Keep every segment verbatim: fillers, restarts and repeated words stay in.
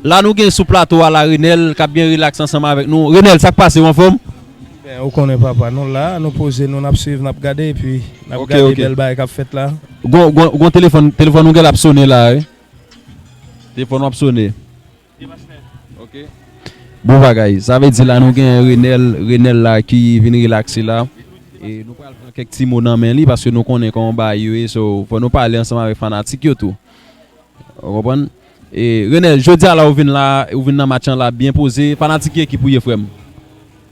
La nou gen sou plato a la Renel k ap byen rilaks ansanm avèk nou. Renel, sa k pase, w anfòm? Ben, ou konnen papa, nou la, nou poze, nou n ap swiv, n ap gade, epi n ap Ok, gade ok. Bèl bagay k ap fèt la. Gon, gon, gon telefòn, telefòn ou gen l ap sonnen la, wi. Telefòn w ap sonnen. Ok. Bon bagay. Sa vle di la nou gen Renel, Renel la ki vin rilakse la. E nou pral pran kèk ti mo nan men li paske nou konnen kòman bagay yo ye, so fò nou pale ansanm avèk fanatik yo tou. Ou konprann? E Renel, jodi a la ou vin la, ou vin nan match lan la byen poze. Fanatik ki ekip ou ye, frè m?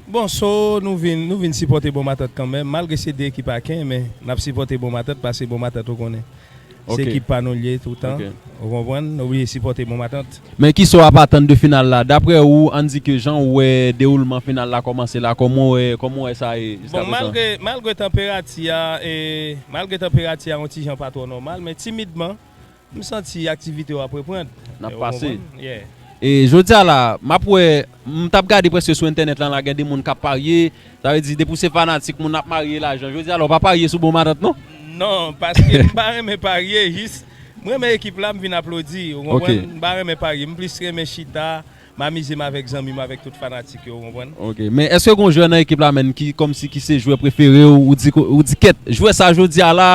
Bon, so nou vin nou vin sipòte Bon Matant kanmenm, malgre se de ekip aken, men n ap sipòte Bon Matant paske Bon Matant ou konnen. Se Ok. Ekip pa nou l ye toutan. Ok. Ou konprann? Nou oblije sipòte Bon Matant. Men kisa w ap atann de final la? Daprè ou, ann di ke jan ou wè dewoulman final la kòmanse la, kòman w wè, kòman w wè sa ye jiska Bon, prezan? Malgre, malgre tanperati a, e, malgre tanperati a yon ti jan pa twò nòmal, men timidman, m santi aktivite yo ap reprann. N ap Ou pase. Konprann? Yeah. E jodi a la, m ap wè, m t ap gade prèske sou entènèt lan la, gen de moun k ap parye. Sa vle di, depi w se fanatik, moun ap marye lajan. Jodi a la, w pa parye sou Bon Matant, non? Non, paske m pa renmen parye, jis m renmen ekip la, m vin aplodi, ou Ok. konprann? M pa renmen parye, m plis renmen chita, m amize m avèk zanmi m, avèk tout fanatik yo, ou konprann? Ok, men èske gon jwè nan ekip la, menn, ki kòmsi ki se jwè prefere w, ou di, ou di kèt, jwè sa jodi a la,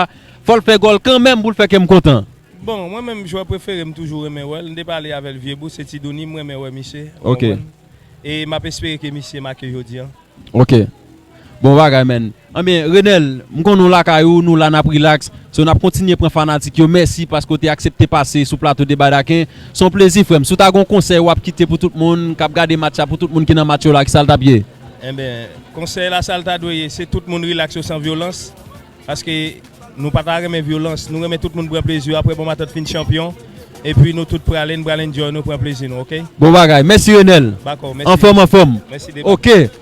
fò l fè gòl kanmenm pou l fè kè m kontan? Bon, mwen menm jwè prefere m toujou renmen wè l, m te pale avè l vye bout, se Ti Douni, m renmen wè misye, ou Ok. konprann? E m ap espere ke misye make jodi an. Ok. Bon bagay, menn. Anben, Renel, m konn ou lakay ou, nou la n ap rilaks. So, n ap kontinye pran fanatik yo. Mèsi paske w te aksepte pase sou plato Deba Daken. Se yon plezi, frè m. Si w ta gen yon konsèy w ap kite pou tout moun k ap gade match la, pou tout moun ki nan match yo la, kisa l t ap ye? Enben, konsèy la, sa l ta dwe ye, se tout moun rilaks yo san vyolans. Paske nou pa ta renmen vyolans. Nou renmen tout moun pran plezi yo. Apre Bon Matant fin chanpyon, epi nou tout prale, n pral enjoy, nou pran plezi nou, ok? Bon bagay. Mèsi, Renel. Dakò, mèsi. Anfòm, anfòm. Mèsi, Deba. Ok.